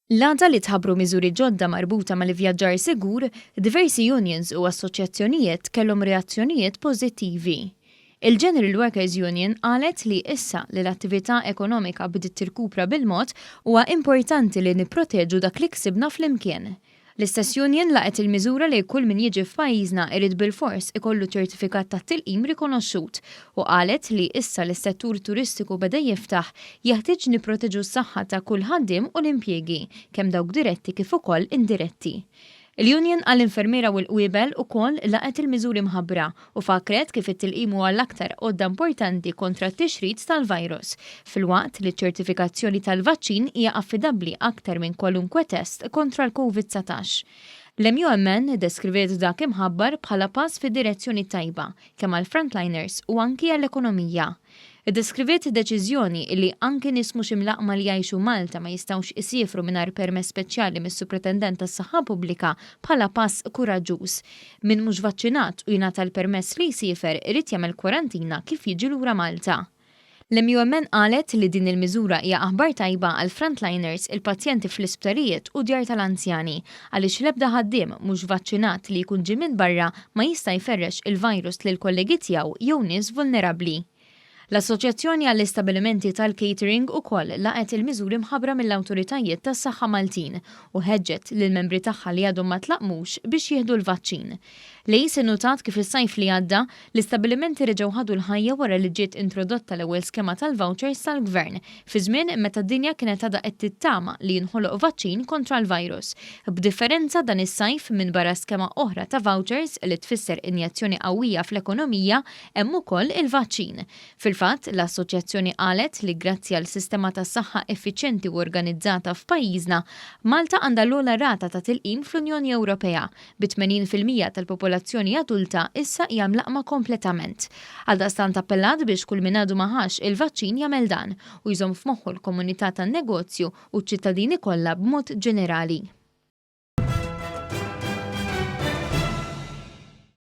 L-għada li tħabbru miżuri ġodda marbuta mal-ivvjaġġar sigur, diversi unions u assoċjazzjonijiet kellhom reazzjonijiet pożittivi. Il-General Workers Union qalet li issa li l-attività ekonomika bdiet tirkupra bil-mod huwa importanti li nipproteġu dak li ksibna flimkien. L-istess union laqgħet il-miżura li kull min jiġi f'pajjiżna irid bilfors ikollu ċertifikat tat-tilqim rikonoxxut u qalet li issa li s-settur turistiku beda jiftaħ jeħtieġ nipproteġu s-saħħa ta' kull ħaddiem u l-impjiegi, kemm dawk diretti kif ukoll indiretti. Il-Union għall-Infermiera u l-Qwiebel ukoll laqgħet il-miżuri mħabbra u fakkret kif it-tilqim huwa l-aktar għodda importanti kontra t-tixrid tal-virus, filwaqt li ċ-ċertifikazzjoni tal-vaċċin hija affidabbli aktar minn kwalunkwe test kontra l-Covid-19. L-MUMN deskriviet dak imħabbar bħala pass fid-direzzjoni tajba kemm għall-frontliners u anki għall-ekonomija. Iddeskriviet deċiżjoni li anki nies mhux imlaqqma li jgħixu Malta ma jistgħux isiefru mingħajr permess speċjali mis-Supretendent tas-Saħħa Pubblika bħala pass kuraġġuż. Min mhux vaċċinat u jingħata l-permess li jsiefer irid jagħmel kwarantina kif jiġi lura Malta. L-MUMN qalet li din il-miżura hija aħbar tajba għal frontliners, il-pazjenti fl-isptarijiet u djar tal-anzjani għaliex l-ebda ħaddiem mhux vaċċinat li jkun ġie minn barra ma jista' jferrex il-virus lill-kollegi tiegħu jew nies vulnerabbli. L-Assoċjazzjoni għall-Istabbilimenti tal-Catering ukoll laqgħet il-miżuri mħabbra mill-awtoritajiet tas-saħħa Maltin u ħeġġet lill-membri tagħha li għadhom ma tlaqqmux biex jieħdu l-vaċċin. L-ACE innutat kif is-sajf li għadda, l-istabbilimenti reġgħu ħadu l-ħajja wara li ġiet introdotta l-ewwel skema tal-vouchers tal-Gvern, fi żmien meta d-dinja kienet għadha qed tittama li jinħoloq vaċċin kontra l-virus. B'differenza dan is-sajf, minbarra skema oħra ta' vouchers li tfisser injezzjoni qawwija fl-ekonomija, Hemm ukoll il-vaċċin. Fil-fatt, l-Assoċjazzjoni qalet li grazzi għal sistema tas-saħħa effiċjenti u organizzata f'pajjiżna, Malta għandha l-ogħla rata ta' tilqim fl-Unjoni Ewropea, bi 80% tal-popolazzjoni adulta issa hija mlaqqma kompletament. Għaldaqstant appellat biex kull min għadu ma ħax il-vaċċin jagħmel dan u jżomm f'moħħu l-komunità tan-negozju u ċ-ċittadini kollha b'mod ġenerali.